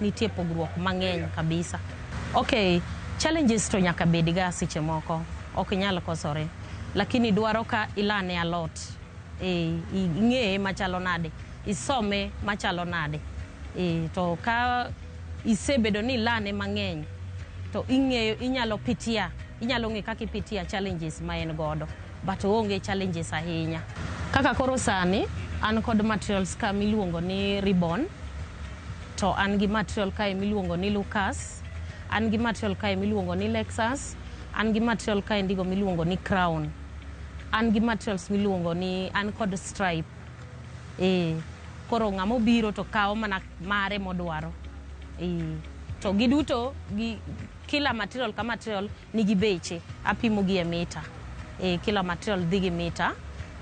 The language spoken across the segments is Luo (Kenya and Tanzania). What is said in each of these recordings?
Nitie pogruok mang'eny kabisa. Okay, challenges to nyaka bedga seche moko, ok nyal kosore. Lakini dwaro ka ilane a lot. E, ing'eye machalo nade, isome machalo nade. E, to ka isebedo ni ilane mang'eny, to ing'eyo inyalo pitia, inyalo ng'e kaka ipitia challenges ma en godo. But oonge challenges ahinya. Kaka koro sani, an kod materials ka miluongo ni ribbon, to an gi material kae miluongo ni Lucas, an gi material kae miluongo ni Lexus, an gi material kae ndigo miluongo ni Crown. An gi materials miluongo ni an kod stripe. E, koro ng'ama obiro to kawo mana mare modwaro. E, to giduto gi kila material ka material nigi beche, apimo gi e mita. E, kila material dhi gi mita.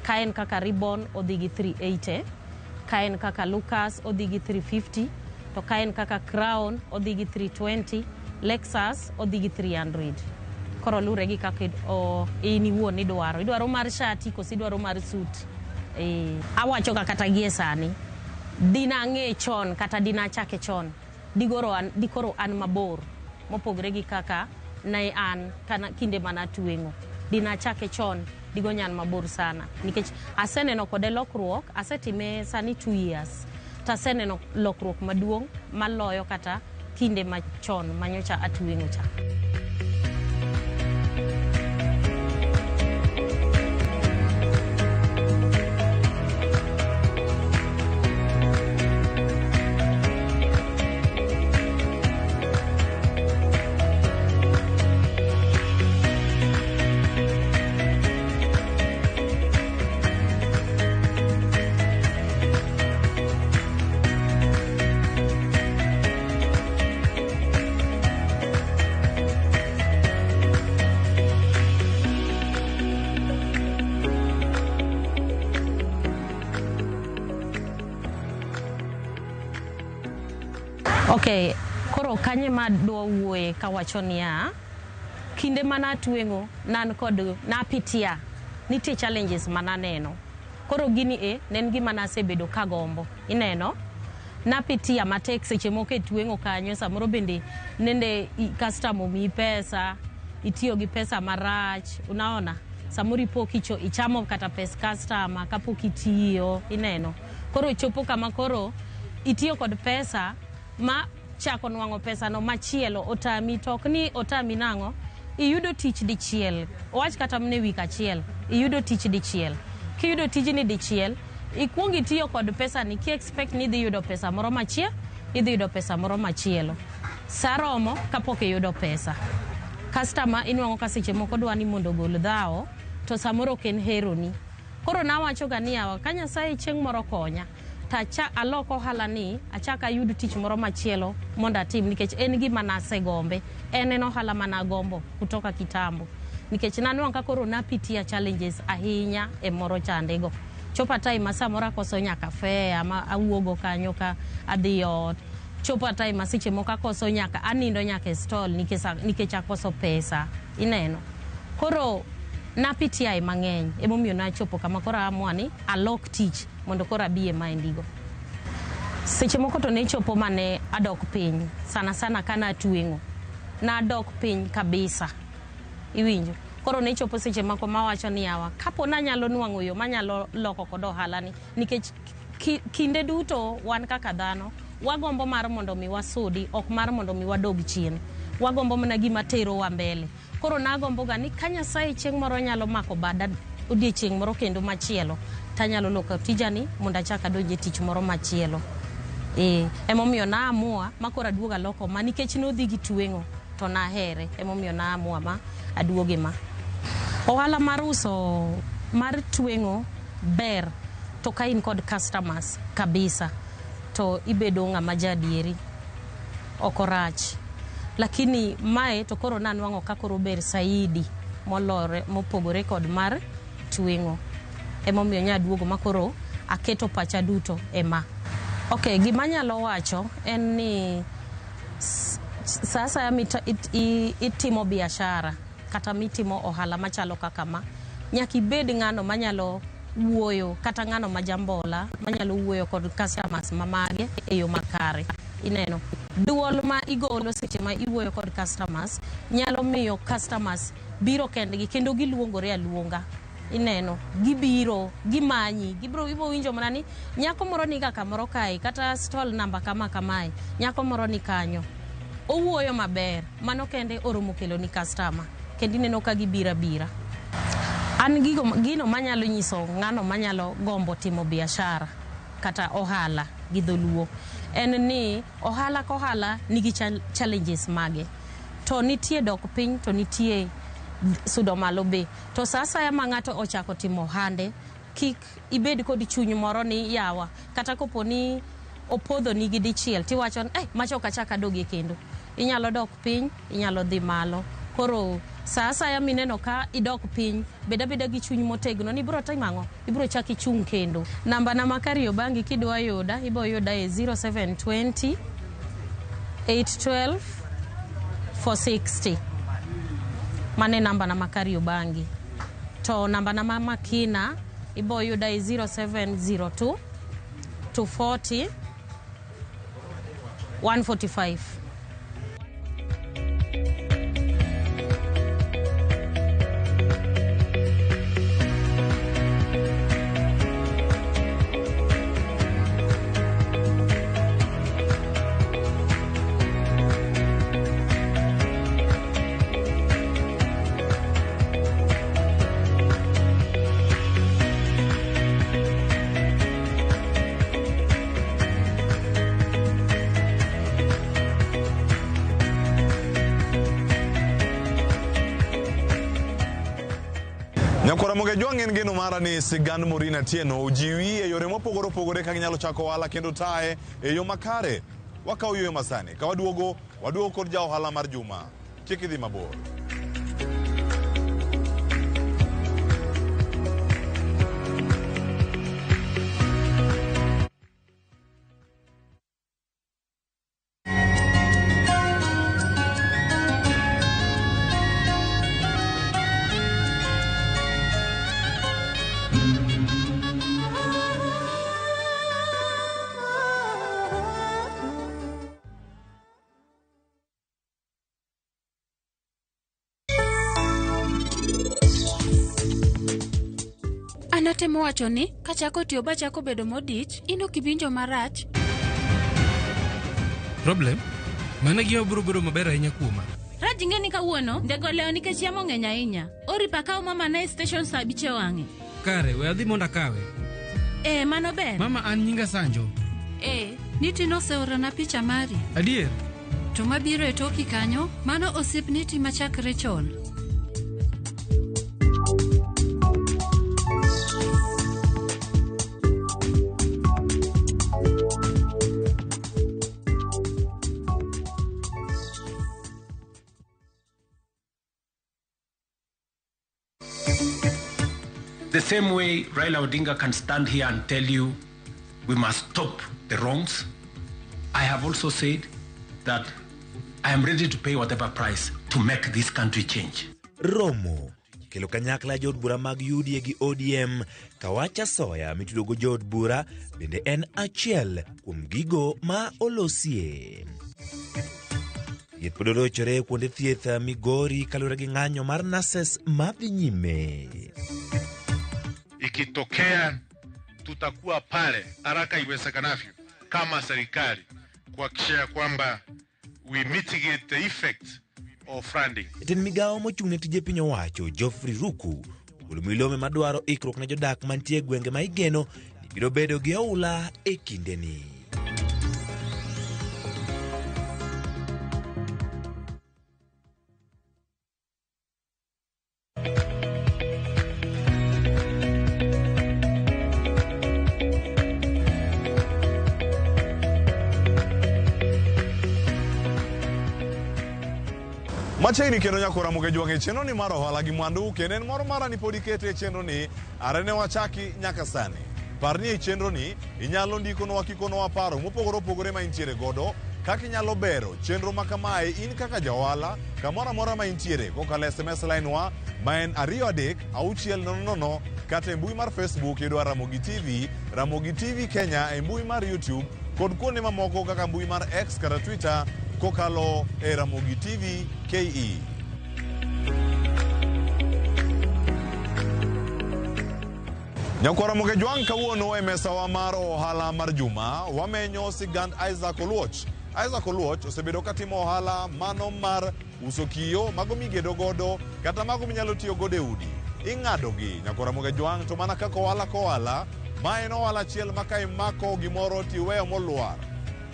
Ka en kaka ribbon odhi gi 380, ka en kaka Lucas odhi gi 350, to ka en kaka Crown odhi gi 320, Lexus odhi gi 300. Koro lure gi kaka in iwuon idwaro. Idwaro mar shati koso idwaro mar suit. E, awacho ga kata gie sani, dina ang'e chon kata dina achake chon, digoro an, dikoro an mabor mopogre gi kaka ne an kana kinde mana tweng'o. Dina achake chon, digonya an mabor sana. Nikech aseneno kode lokruok, asetime sani 2 years. To aseneno lokruok maduong' maloyo kata kinde machon manyocha atweng'o cha. Okay, koro kanye ma dwa wuoye kawacho niya, kinde mana atweng'o nan kod napitia nitie challenges mananeno. Koro gini e ne en gima nasebedo kagombo. Ineno? Napitia matek seche moko e tweng'o kanyo, samoro bende nende customer omiyi pesa, itiyo gi pesa marach, unaona? Samoro ipo kicho ichamo kata pes customer kapok itiyo, ineno? Koro chopo kama koro itiyo kod pesa ma chako nwang'o pesa no machielo otami, to ok ni otami nang'o, iyudo tich dichiel, wach kata mana e wik achiel, iyudo tich dichiel. Kiyudo tijni dichiel, ikuong itiyo kod pesa ni ki expect ni idhi yudo pesa moro machielo, idhi yudo pesa moro machielo. Sa romo kapok iyudo pesa. Customer inwang'o ka seche moko dwa ni mondo ogol dhawo, to samoro ok en heroni. Koro nawacho ga ni yawa, ka Nyasaye chieng' moro konya, to acha alok ohala ni, achak ayud tich moro machielo mondo atim nikech en gima nasegombe. En en ohala managombo kutoka kitambo. Nikech nanwang'o ka koro napitia challenges ahinya e moro chande go. Chopo time ma samoro akoso nyaka fare ma awuogo kanyo ka adhi ot. Chopo time ma seche moko akoso nyaka anindo nyaka e stall nikech akoso pesa. Ineno? Koro napitia e mang'eny. Emomiyo nachopo kama koro aamua ni alok tich mondo koro abi e maendigo. Seche moko to ne chopo mane adok piny, sana sana ka natweng'o. Nadok piny kabisa. Iwinjo? Koro ne chopo seche moko mawacho ni yawa, kapo nanyalo nwang'o yo manyalo loko kod ohala ni, nikech kinde duto wan kaka dhano, wagombo mar mondo mi wasudi, ok mar mondo mi wadog chien. Wagombo mana gima terowa mbele. Koro nagombo ga ni ka Nyasaye chieng' moro nyalo mako bada odiechieng' moro kendo machielo, tanyalo loko tijani mondo achak adonj e tich moro machielo. E, emomiyo naamua ma koro aduogo aloko ma nikech nodhi gi tweng'o to nahere, emomiyo naamua ma aduoge ma. Ohala mar uso mar tweng'o ber to ka in kod customers kabisa to ibedo ng'ama jaadieri, ok orach. Lakini mae to koro nanwang'o ka koro ber saidi molore mopogore kod mar tweng'o. Emomiyo nyaduogo ma koro aketo pacha duto e ma. Okay, gima anyalo wacho en ni sa asaya itimo biashara kata mitimo ohala machalo kaka ma, nyaka ibed ng'ano manyalo wuoyo kata ng'ano ma jambola manyalo wuoyo kod customers ma mage e yo makare. Ineno? Duol ma igolo seche ma iwuoyo kod customers nyalo miyo customers biro kendgi kendo giluongore aluonga. Ineno, gibiro, gimanyi, gibiro ibiro winjo mana ni nyako moro niga kamoro kae kata stall namba kama kamae, nyako moro ni kanyo. Owuoyo maber, mano kende oromo kelo ni customer kendo ineno ka gibiro abira. An gigo, gino manyalo nyiso ng'ano manyalo gombo timo biashara kata ohala gi dholuo en ni ohala ka ohala nigi challenges mage. To nitie dok piny to nitie sudo malo be. To sa asaya ma ng'ato ochako timo ohande, kik ibed kod chuny moro ni yawa, kata kopo ni opodho nigi dichiel tiwacho ni eh, macha ok achak adogie kendo. Inyalo dok piny, inyalo dhi malo. Koro sa asaya mineno ka idok piny, bed abeda gi chuny motegno ni ibiro timo ang'o? Ibiro chak ichung' kendo. Namba na ma Kariobangi kidwa yuda, ibo yuda e 0720 812 460. Mano e namba na ma Kariobangi. To namba na ma Makina ibo yuda e 0702 240 145. Nyakwara Mogejwang' en geno mara ni sigand Maureen Atieno ojiwi e yore mopogore opogore kaka inyalo chako ohala kendo taye e yo makare. Wakawo yueyo masani ka waduogo, waduogo kod ja ohala mar juma. Kik idhi mabor. An atemo wacho ni kachako tiyo bachako bedo modich, in ok iwinjo marach. Problem? Mano gima biro bedo maber ahinya kuoma. Raj ing'e ni kawuono ndege olewo nikech yamo ng'eny ahinya. Oripo akaw mama na e station saa abich e wang'e. Kare, we adhi mondo akawe. Eh, mano ber. Mama an nyinga Sanjo. Eh, Niti noseorona picha mari. Adier? To mabiro e toki kanyo, mano osiep Niti machakre chon. The same way Raila Odinga can stand here and tell you we must stop the wrongs, I have also said that I am ready to pay whatever price to make this country change. Romo kelo kanyakla jood bura mag UDA gi ODM Kawacha Soya mitudogo jood bura bende en achiel kuom gigo ma olosie. Thieth pod orochore kuonde thieth Migori kaluwore gi ng'anyo mar nurses madhi nyime. Ikitokea tutakuwa pale haraka iwezekanavyo kama serikali kuhakikisha ya kwamba we mitigate the effect of flooding. Jatend migawo mochung' ne tije piny owacho Geoffrey Ruku ogolo milome madwaro ikruok ne jodak mantie e gwenge ma igeno ni biro bedo gi oula e kindeni. Machiegni kendo nyakora Mogejwang' e chenro ni mar ohala gi mwandu kendo en moro mara ni pod ikete e chenro ni are ne wachaki nyaka sani. Par ni e chenro ni inyalo ndikonwa kikonowa paro mopogore opogore ma intiere godo kaka inyalo bero chenro ma kamae in kaka ja ohala kamoro amora ma intiere kokalo e SMS line wa ma en 23600 kata e mbui mar Facebook yudowa Ramogi TV, Ramogi TV Kenya e mbui mar YouTube. kod kuonde mamoko kaka mbui mar X kata Twitter kokalo e Ramogi TV KE. Nyakwara Ramogi Ojwang' kawuono e mesawa mar ohala mar juma wamenyo sigand Isaac Oluoch. Isaac Oluoch osebedo katimo ohala mano mar uso kiyo mago migedo godo kata mago minyalo tiyo godo e udi. Ing'adogi Nyakwara Ramogi Ojwang' to mana kaka ohala ka ohala, ma en ohala achiel ma ka imako gimoro tiweyo molwar.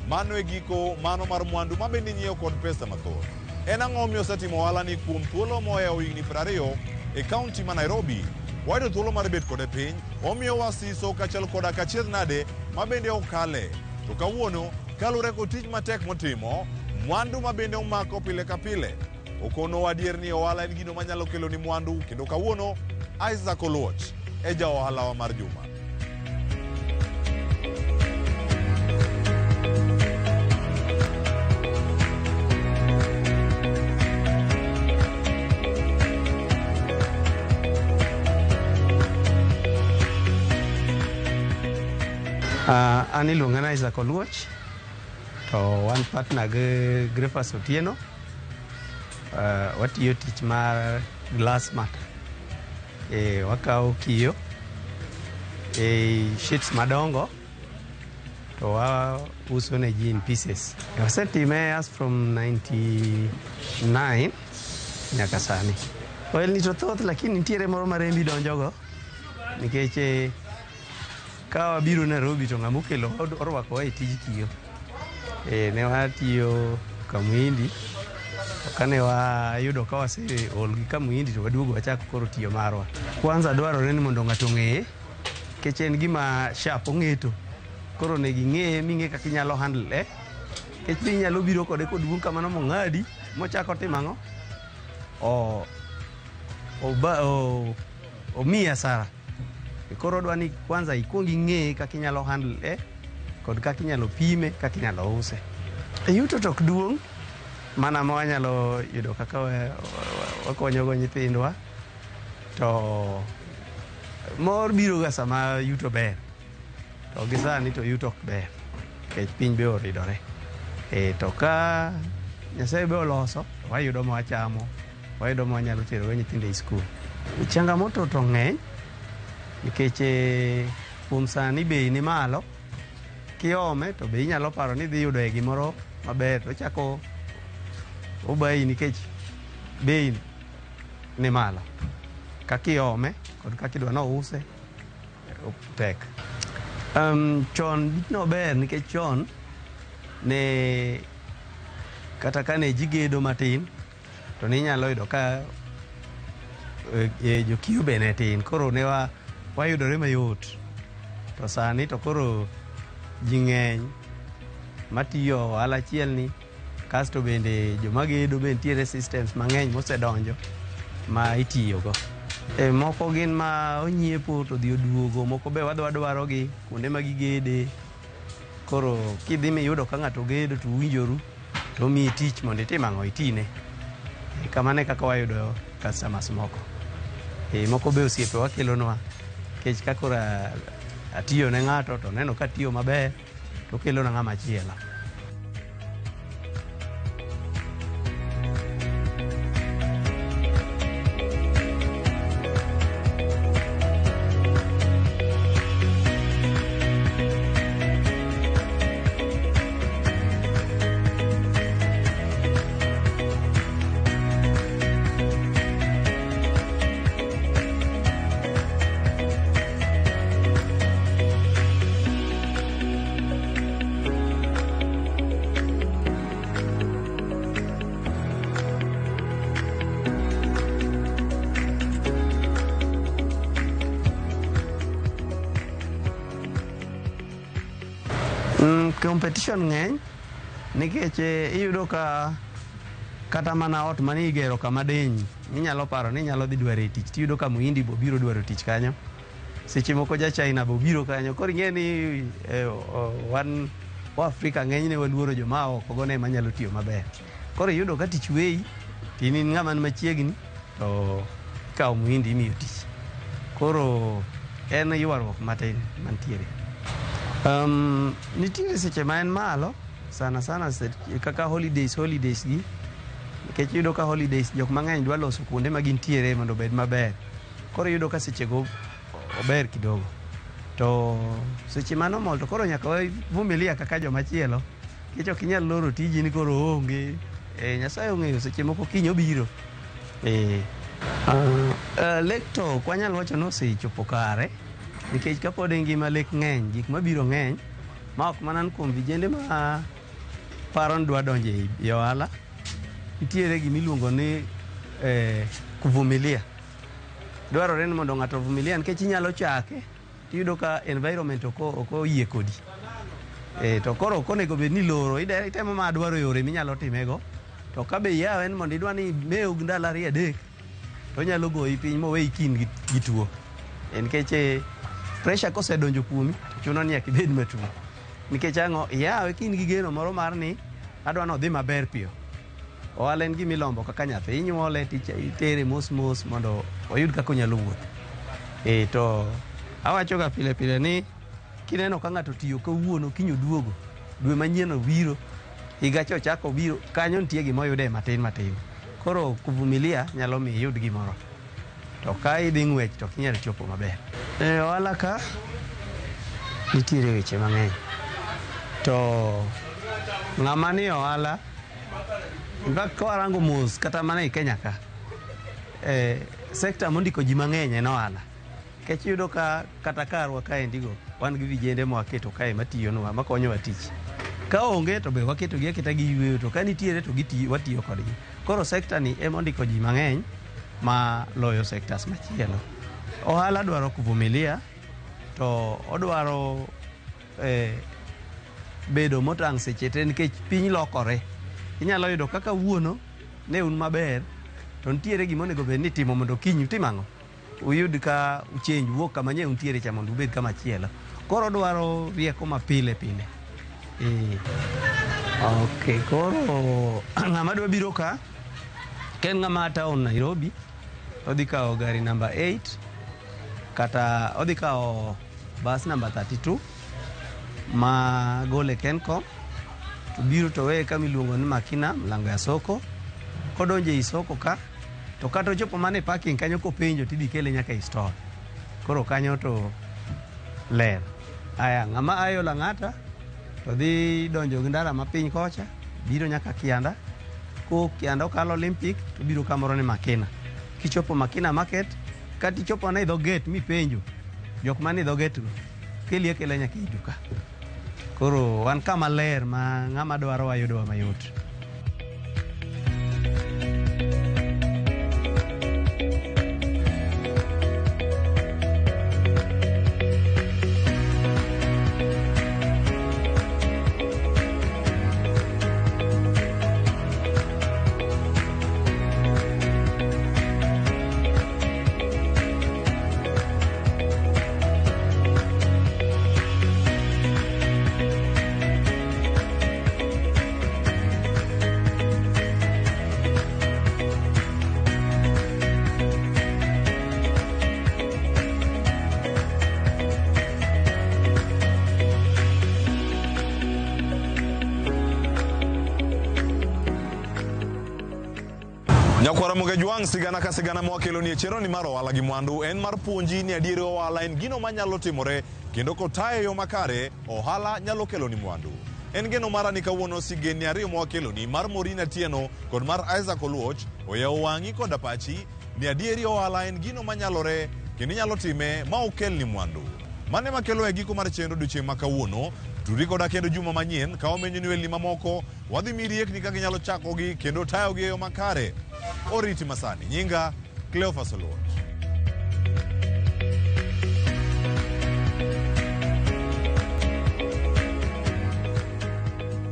Mano e giko mano mar mwandu ma bende inyiewo kod pesa mathoth. En ang'o omiyo osetimo ohala ni kuom thuolo mohewo higni 20 e kaunti ma Nairobi? Wayudo thuolo mar bet kode piny, omiyowa siso kaachiel koda kachiedh nade ma bende okale. To kawuono, kaluwore kod tich matek motimo, mwandu ma bende omako pile ka pile. Okonowa adier ni ohala en gino manyalo kelo ni mwandu kendo kawuono Isaac Oluoch e ja ohalawa mar juma. An iluonga ni Isaac Oluoch to wan partner gi Grefas Otieno. Watiyo tich mar glass mat. Wakawo kiyo e sheets madongo to wauso ne ji in pieces. Wasetime as from 99 nyaka sani. Ohelni to thoth lakini nitiere moro ma rembi donjogo nikech ka wabiro Nairobi to ng'ama okelo orwakowa e tij kiyo. Ne watiyo Kamuhindi to kane wayudo ka waseol gi Kamuhindi to waduogo wachako koro tiyo marwa. Kwanza dwarore ni mondo ng'ato ong'eye nikech en gima sharp ong'eto. Koro onego ing'eye ming'e kaka inyalo handle nikech be inyalo biro kode koduong' kamano mong'adi mochako timo ang'o? Omiyi hasara. Koro odwa ni kwanza ikuong ing'eye kaka inyalo handle kod kaka inyalo pime, kaka inyalo use. Yuto to ok duong' mana ma wanyalo yudo kaka wakonyogo nyithindwa to mor biro ga sama yuto ber. To gi sani to yuto ok ber nikech piny be oridore. To ka Nyasaye be oloso to wayudo ma wachamo, wayudo ma wanyalo terogo nyithindo e skul. Changamoto to ng'eny nikech kuom sani bei ni malo, kiome to be inyalo paro ni idhi yudo e gimoro maber to ochako obayi nikech bei ni malo. Kaka iome kod kaka idwa nouse tek. Chon nober nikech chon ne kata kane ji gedo matin to ninyalo yudo ka jokiyo be ne tin koro ne wayudore mayot. To sani to koro ji ng'eny matiyo ohala achiel ni kasto bende joma gedo be nitiere systems mang'eny mosedonjo ma itiyogo. Moko gin ma onyiepo to odhi oduogo, moko be wadhi wadwarogi kuonde ma gigede. Koro kidhi miyudo ka ng'ato gedo to uwinjoru to omiyi tich mondo itim ang'o itine. Kamano e kaka wayudo customers moko. Moko be osiepewa kelonwa nikech ka koro atiyo ne ng'ato to oneno ka atiyo maber to okelona ng'ama chielo. Competition ng'eny nikech iyudo ka kata mana ot mane igero kama deny minyalo paro ni inyalo dhi dwaro e tich tiyudo ka muhindi bo biro dwaro tich kanyo. Seche moko ja China bo biro kanyo. Koro ing'e ni wan wa Afrika ng'enyne waluoro joma oko go ne ema nyalo tiyo maber. Koro iyudo ka tich weyi to in ng'ama ni machiegni to ikawo muhindi imiyo tich. Koro en ywaruok matin mantiere. Nitiere seche ma en malo sana sana kaka holidays gi nikech iyudo ka holidays jok mang'eny dwa loso kuonde ma gintiere mondo obed maber. Koro iyudo ka sechego ober kidogo. To seche ma normal to koro nyaka wavumilia kaka joma chielo nikech ok inyal loro tiji ni koro oonge. Nyasaye ong'eyo seche moko kiny obiro. Lek to ok wanyal wacho ni osechopo kare nikech kapod ngima lek ng'eny, gik mabiro ng'eny ma ok mana kuom vijende ma paro ni dwa donjo e ohala. Nitiere gimiluongo ni kuvumilia. Dwarore ni mondo ng'ato ovumilia nikech inyalo chake tiyudo ka environment ok oyie kodi. To koro ok onego bed ni iloro, itemo mana dwaro yore minyalo timego. To ka be iyawe ni mondo idwa ni imew gi ndalo 2 3 to onyalo goyi piny moweyi kin gi tuo. Nikech pressure kosedonjo kuomi to chuno ni nyaka ibed matuo. Nikech ang'o? Iyawe ka in gi geno moro mar ni adwa ni odhi maber piyo. Ohala en gima ilombo kaka nyathi, inyuole itere mos mos mondo oyud kaka onyalo wuotho. To awachoga pile pile ni kineno ka ng'ato otiyo kawuono kiny oduogo, dwe manyien obiro, higa cha ochako obiro, kanyo nitie gima oyude matin matin. Koro kuvumilia nyalo miyo iyud gimoro. To ka idhi ng'wech to ok inyal chopo maber. Ohala ka nitiere weche mang'eny. To ng'ama nie ohala, in fact kawarango mos kata mana e Kenya ka, sekta mondiko ji mang'eny en ohala. Nikech iyudo ka kata karwa kaendigo wan gi vijende mwaketo kae matiyonwa, makonyowa tich. Ka onge to be waketogi aketa giyweyo, to ka nitiere to watiyo kodgi. Koro sekta ni ema ondiko ji mang'eny ma loyo sectors machielo. Ohala dwaro kuvumilia, to odwaro bedo motang' seche te nikech piny lokore. Inyalo yudo kaka wuono ne un maber, to nitiere gima onego bed ni itimo mondo kiny utim ang'o? Uyud ka uchange, wuok kama nye untiere cha mondo ubed kama chielo. Koro odwaro rieko ma pile pile. Okay, koro ng'ama dwa biro ka, ka en ng'ama town Nairobi, odhi kawo gari namba 8 kata odhi kawo bus namba 32 ma gole Kencom, to biro to weye kama iluongo ni Makina, mlango ya soko. Kodonjo ei soko ka, to kata ochopo mana e parking kanyo kopenjo tidhi kele nyaka e store. Koro kanyo to ler. Aya, ng'ama ayo Lang'ata to dhi donjo gi ndara mapiny kocha, biro nyaka Kianda. Kowuok Kianda okalo Olympic to biro kamoro ni Makina. Kichopo Makina Market, kata ichopo mana e dho gate mipenjo jok manie dho gate go, keli akela nyaka ei duka. Koro wan kama ler ma ng'ama dwarowa yudowa mayot. Nyakwara Mogejwang' sigana ka sigana mwakelo ni e chenro ni mar ohala gi mwandu en mar puonji ni adieri ohala en gino manyalo timore kendo kotaye e yo makare ohala nyalo kelo ni mwandu. En geno mara ni kawuono sigendni ariyo mwakelo ni mar Maureen Atieno kod mar Isaac Oluoch oyawo wang'i koda pachi ni adieri ohala en gino manyalore kendo inyalo time ma ok kelni mwandu. Mane makelo e giko mar chenro odiochieng' ma kawuono. Turi koda kendo juma manyien ka wamenyo ni welni mamoko wadhi miyi riekni kaka inyalo chakogi kendo tayogi e yo makare. Oriti masani. Nyinga Cleophas Oluoch.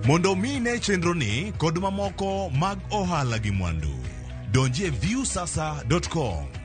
Mondo mi ine chenroni kod mamoko mag ohala gi mwandu, donji e viusasa.com.